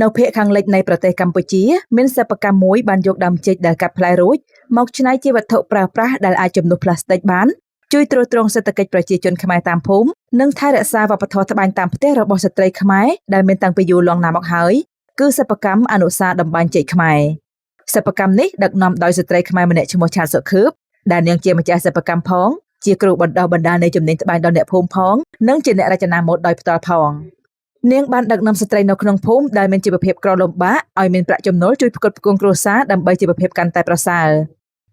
នៅភាគខាងលិចនៃប្រទេសកម្ពុជាមានសិប្បកម្មមួយបានយកដើមចេកដែលកាត់ផ្លែរួចមកច្នៃជាវត្ថុប្រើប្រាស់ដែលអាចជំនួសប្លាស្ទិកបានជួយទ្រទ្រង់សេដ្ឋកិច្ចប្រជាជនខ្មែរតាមភូមិនិងថែរក្សាវប្បធម៌ត្បាញតាមផ្ទះរបស់ស្ត្រីខ្មែរដែលមានតាំងពីយូរលង់ណាស់មកហើយគឺសិប្បកម្មអនុសាតម្បាញចេកខ្មែរសិប្បកម្មនេះដឹកនាំដោយស្ត្រីខ្មែរម្នាក់ឈ្មោះឆាតសុខឿបដែលនាងជាម្ចាស់សិប្បកម្មផងជាគ្រូបណ្ដុះបណ្ដាលនៃជំនាញត្បាញដល់អ្នកភូមិផងនិងជាអ្នករចនាម៉ូដដោយផ្ទាល់ផងនាងបានដឹកនាំស្ត្រីនៅក្នុងភូមិដែលមានជីវភាពក្រលំបាកឲ្យមានប្រាក់ចំណូលជួយផ្គត់ផ្គង់គ្រួសារដើម្បីជីវភាពកាន់តែប្រសើរ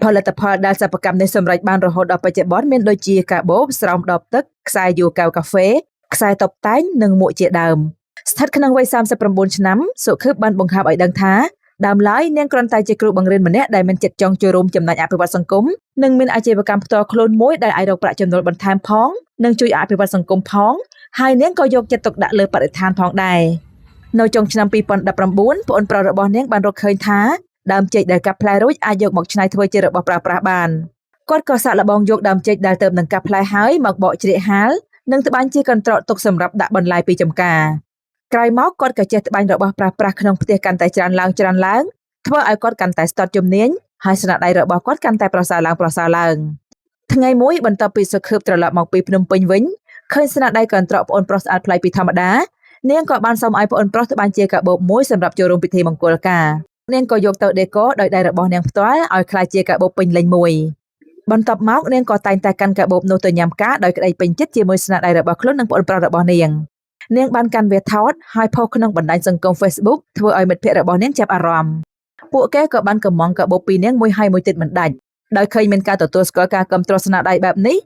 ផលិតផលដែលសិប្បកម្មនេះសម្រេចបានរហូតដល់បច្ចុប្បន្នមានដូចជាកាបូបស្រោមដបទឹកខ្សែយួរកែវកាហ្វេខ្សែតុបតែងនិងមួកជាដើមស្ថិតក្នុងវ័យ39ឆ្នាំសុខឹបបានបង្ហើបឲ្យដឹងថាដើមឡើយនាងគ្រាន់តែជាគ្រូបង្រៀនម្នាក់ដែលមានចិត្តចង់ចូលរួមចំណែកអភិវឌ្ឍសង្គមនិងមានអាជីវកម្មផ្ទាល់ខ្លួនមួយដែលអាចរកប្រាក់ចំណូលបន្ថែមផងនិងជួយអភិវឌ្ឍសង្គមផងហើយនាងក៏យកចិត្តទុកដាក់លើបរិស្ថានផងដែរនៅចុងឆ្នាំ2019ប្អូនប្រុសរបស់នាងបានរកឃើញថាដើមចេកដែលកាប់ផ្លែរួចអាចយកមកច្នៃធ្វើជារបស់ប្រើប្រាស់បានគាត់ក៏សាកល្បងយកដើមចេកដែលទើបនឹងកាប់ផ្លែហើយមកបកជ្រៀកហាលនិងត្បាញជាកន្ត្រកទុកសម្រាប់ដាក់បន្លែពីចម្ការក្រោយមកគាត់ក៏ចេះត្បាញរបស់ប្រើប្រាស់ក្នុងផ្ទះកាន់តែច្រើនឡើងច្រើនឡើងធ្វើឲ្យគាត់កាន់តែស្ទាត់ជំនាញហើយស្នាដៃរបស់គាត់កាន់តែប្រសើរឡើងប្រសើរឡើងថ្ងៃមួយបន្ទាប់ពីសុខឿបត្រឡប់មកពីភ្នំពេញវិញឃើញស្នាដៃកន្ត្រកប្អូនប្រុសស្អាតប្លែកពីធម្មតានាងក៏បានសុំឲ្យប្អូនប្រុសត្បាញជាកាបូបមួយសម្រាប់ចូលរួមពិធីមង្គលការនាងក៏យកទៅដេកដោយដៃរបស់នាងផ្ទាល់ឲ្យក្លាយជាកាបូបពេញលេញមួយបន្ទាប់មកនាងក៏តែងតែកាន់កាបូបនោះទៅញ៉ាំការដោយក្តីពេញចិត្តជាមួយស្នាដៃរបស់ខ្លួននិងប្អូនប្រុសរបស់នាងនាងបានកាន់វាថតហើយផុសក្នុងបណ្ដាញសង្គម Facebook ធ្វើឲ្យមិត្តភ័ក្តិរបស់នាងចាប់អារម្មណ៍ពួកគេក៏បានកម្មង់កាបូបពីនាងមួយហើយមួយទៀតមិនដាច់ដោយឃើញមានការទទួលស្គាល់ការគ្រប់គ្រងស្នាដៃបែបនេះ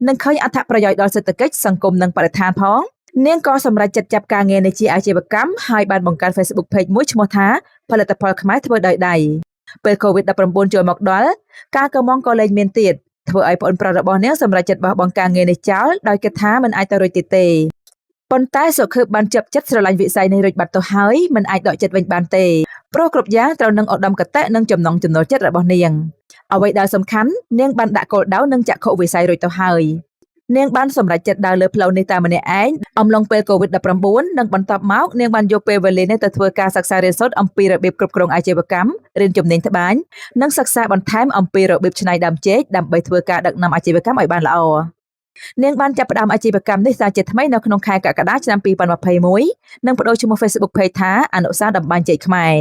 និងឃើញអត្ថប្រយោជន៍ដល់សេដ្ឋកិច្ចសង្គមនិងបរិស្ថានផងនាងក៏សម្រេចចិត្តចាប់ការងារនេះជាអាជីវកម្មហើយបានបង្កើត Facebook Page មួយឈ្មោះថាផលិតផលខ្មែរធ្វើដោយដៃពេល COVID-19 ចូលមកដល់ការកម្មង់ក៏លែងមានទៀតធ្វើឲ្យប្អូនប្រុសរបស់នាងសម្រេចចិត្តបោះបង់ការងារនេះចោលដោយគិតថាមិនអាចទៅរួចទៀតទេប៉ុន្តែសុខឹបបានចាប់ចិត្តស្រឡាញ់វិស័យនេះរួចបាត់ទៅហើយមិនអាចដកចិត្តវិញបានទេព្រោះគ្រប់យ៉ាងត្រូវនឹងឧត្តមគតិនិងចំណង់ចំណូលចិត្តរបស់នាងអ្វីដែលសំខាន់នាងបានដាក់គោលដៅនិងចក្ខុវិស័យរួចទៅហើយនាងបានសម្រេចចិត្តដើរលើផ្លូវនេះតែម្នាក់ឯងអំឡុងពេល COVID-19 និងបន្ទាប់មកនាងបានយកពេលវេលានេះទៅធ្វើការសិក្សារៀនសូត្រអំពីរបៀបគ្រប់គ្រងអាជីវកម្មរៀនជំនាញត្បាញនិងសិក្សាបន្ថែមអំពីរបៀបច្នៃដើមចេកដើម្បីធ្វើការដឹកនាំអាជីវកម្មឲ្យបានល្អនាងបានចាប់ផ្ដើមអាជីវកម្មនេះសាជាថ្មីនៅក្នុងខែកក្កដាឆ្នាំ2021និងប្ដូរឈ្មោះ Facebook Page ថាអនុសាតម្បាញចេកខ្មែរ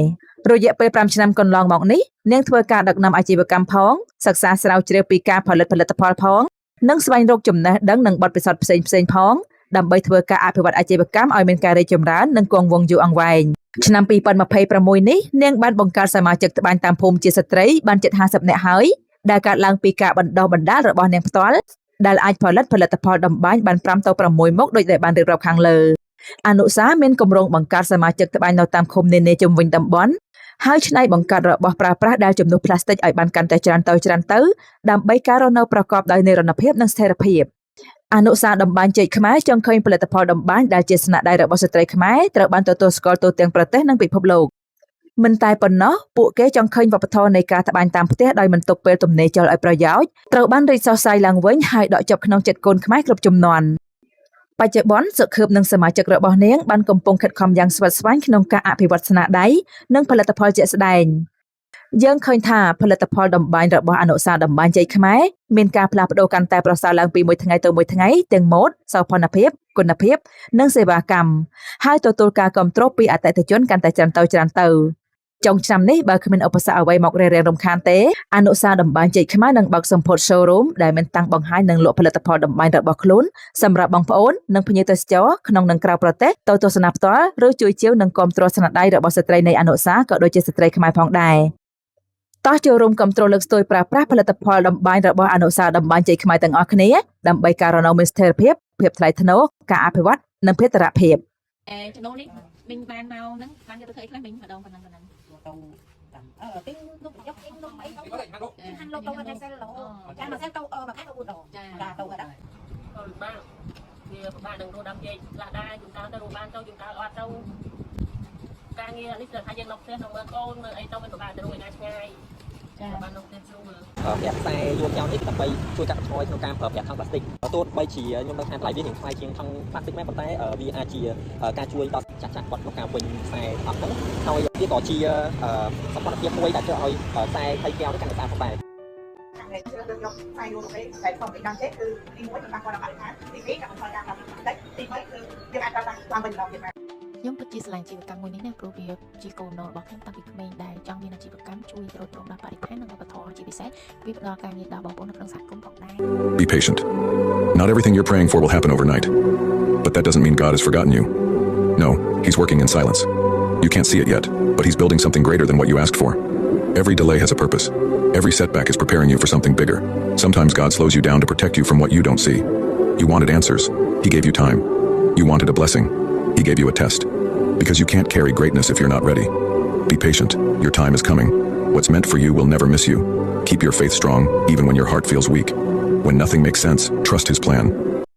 រយៈពេល5ឆ្នាំកន្លងមកនេះនាងធ្វើការដឹកនាំអាជីវកម្មផងសិក្សាស្រាវជ្រាវពីការផលិតផលិតផលផងនិងស្វែងរកចំណេះដឹងនិងបទពិសោធន៍ផ្សេងផ្សេងផងដើម្បីធ្វើការអភិវឌ្ឍអាជីវកម្មឲ្យមានការរីកចម្រើននិងគង់វង្សយូរអង្វែងឆ្នាំ2026នេះនាងបានបង្កើតសមាជិកត្បាញតាមភូមិជាស្ត្រីបានជិត50នាក់ហើយដែលកើតឡើងពីការបណ្ដុះបណ្ដាលរបស់នាងផ្ទាល់ដែលអាចផលិតផលិតផលតម្បាញបាន5ទៅ6មុខដូចដែលបានរៀបរាប់ខាងលើអនុសាមានគម្រោងបង្កើតសមាជិកត្បាញនៅតាមឃុំនានាជុំវិញតំបន់ហើយច្នៃបង្កើតរបស់ប្រើប្រាស់ដែលជំនួសប្លាស្ទិកឲ្យបានកាន់តែច្រើនទៅច្រើនទៅដើម្បីការរស់នៅប្រកបដោយនិរន្តរភាពនិងស្ថិរភាពអនុសាតម្បាញចេកខ្មែរចង់ឃើញផលិតផលតម្បាញដែលជាស្នាដៃរបស់ស្ត្រីខ្មែរត្រូវបានទទួលស្គាល់ទូទាំងប្រទេសនិងពិភពលោកមិនតែប៉ុណ្ណោះពួកគេចង់ឃើញវប្បធម៌នៃការត្បាញតាមផ្ទះដោយមិនទុកពេលទំនេរចោលឲ្យប្រយោជន៍ត្រូវបានរីកសុះសាយឡើងវិញហើយដកចប់ក្នុងចិត្តកូនខ្មែរគ្រប់ជំនាន់បច្ចុប្បន្នសុខឿបនិងសមាជិករបស់នាងបានកំពុងខិតខំយ៉ាងស្វិតស្វាញក្នុងការអភិវឌ្ឍស្នាដៃនិងផលិតផលជាក់ស្ដែងយើងឃើញថាផលិតផលតម្បាញរបស់អនុសាតម្បាញចេកខ្មែរមានការផ្លាស់ប្ដូរកាន់តែប្រសើរឡើងពីមួយថ្ងៃទៅមួយថ្ងៃទាំងម៉ូដសោភ័ណភាពគុណភាពនិងសេវាកម្មហើយទទួលការគាំទ្រពីអតិថិជនកាន់តែច្រើនទៅច្រើនទៅចុងឆ្នាំនេះបើគ្មានឧបសគ្គអ្វីមករារាំងរំខានទេអនុសាតម្បាញចេកខ្មែរនឹងបើកសម្ពោធ showroom ដែលមានតាំងបង្ហាញនិងលក់ផលិតផលតម្បាញរបស់ខ្លួនសម្រាប់បងប្អូននិងភ្ញៀវទេសចរក្នុងនិងក្រៅប្រទេសទៅទស្សនាផ្ទាល់ឬជួយជាវនិងគាំទ្រស្នាដៃរបស់ស្ត្រីនៃអនុសាក៏ដូចជាស្ត្រីខ្មែរផងដែរតោះចូលរួមគ្រប់គ្រងលើកស្ទួយប្រើប្រាស់ផលិតផលតម្បាញរបស់អនុសាតម្បាញចេកខ្មែរទាំងអស់គ្នាដើម្បីការរស់នៅមានស្ថិរភាពភាពថ្លៃថ្នូរការអភិវឌ្ឍនិងភេតរភាព ចំណូលនេះមីងបានមកហ្នឹងបានយកទៅធ្វើអីខ្លះមីងម្ដងប៉ុណ្ណឹងប៉ុណ្ណឹង ទៅតាមអឺទិញនំយកទិញនំអីទៅហាន់លុបទៅតែសិលចាមកសិលទៅមួយខែទៅ4ដង ចា ចាទៅដល់ ក៏លំបាកវាពិបាកនឹងរស់ដើមយាយខ្លះដែរជួនកាលទៅរស់បានទៅជួនកាលអត់ទៅការងារនេះត្រូវថាយើងនៅផ្ទះនៅមើលកូនមើលអីទៅវាពិបាកទៅរស់ឯណាឆ្ងាយ។ បាននៅផ្ទះស្រួល ប្រាក់ខ្សែយួរចោលនេះដើម្បីជួយកាត់បន្ថយក្នុងការប្រើប្រាស់ថង់ប្លាស្ទិកទោះបីជាខ្ញុំដឹងថាតម្លៃវារៀងថ្លៃជាងថង់ប្លាស្ទិកមែនប៉ុន្តែវាអាចជាការជួយដល់ចាស់ចាស់គាត់ក្នុងការវិញខ្សែអស់ហ្នឹងហើយវាក៏ជាសម្ព័ន្ធភាពមួយដែលជួយឲ្យខ្សែថៃកែវនេះកាន់តែស្អាតផងដែរ ដែលជ្រើសរើសយកខ្សែយួរប្រភេទខ្សែធម្មតាដើមចេកគឺទី1មិនប៉ះពាល់ដល់បរិស្ថានទី2កាត់បន្ថយការប្រើប្រាស់ប្លាស្ទិកទី3គឺយើងអាចប្រើប្រាស់ឡើងវិញម្ដងទៀតបាន ខ្ញុំពិតជាស្រឡាញ់អាជីវកម្មមួយនេះណាស់ព្រោះវាជាគោលបំណងរបស់ខ្ញុំតាំងពីក្មេងដែលចង់មានអាជីវកម្មជួយទ្រទ្រង់ដល់បរិស្ថាននិងវប្បធម៌ជាពិសេសវាផ្ដល់ការងារដល់បងប្អូននៅក្នុងសហគមន៍ផងដែរ Be patient. Not everything you're praying for will happen overnight. But that doesn't mean God has forgotten you. No, He's working in silence. You can't see it yet, but He's building something greater than what you asked for. Every delay has a purpose. Every setback is preparing you for something bigger. Sometimes God slows you down to protect you from what you don't see. You wanted answers. He gave you time. You wanted a blessing. He gave you a test. Because you can't carry greatness if you're not ready. Be patient. Your time is coming. What's meant for you will never miss you. Keep your faith strong, even when your heart feels weak. When nothing makes sense, trust his plan.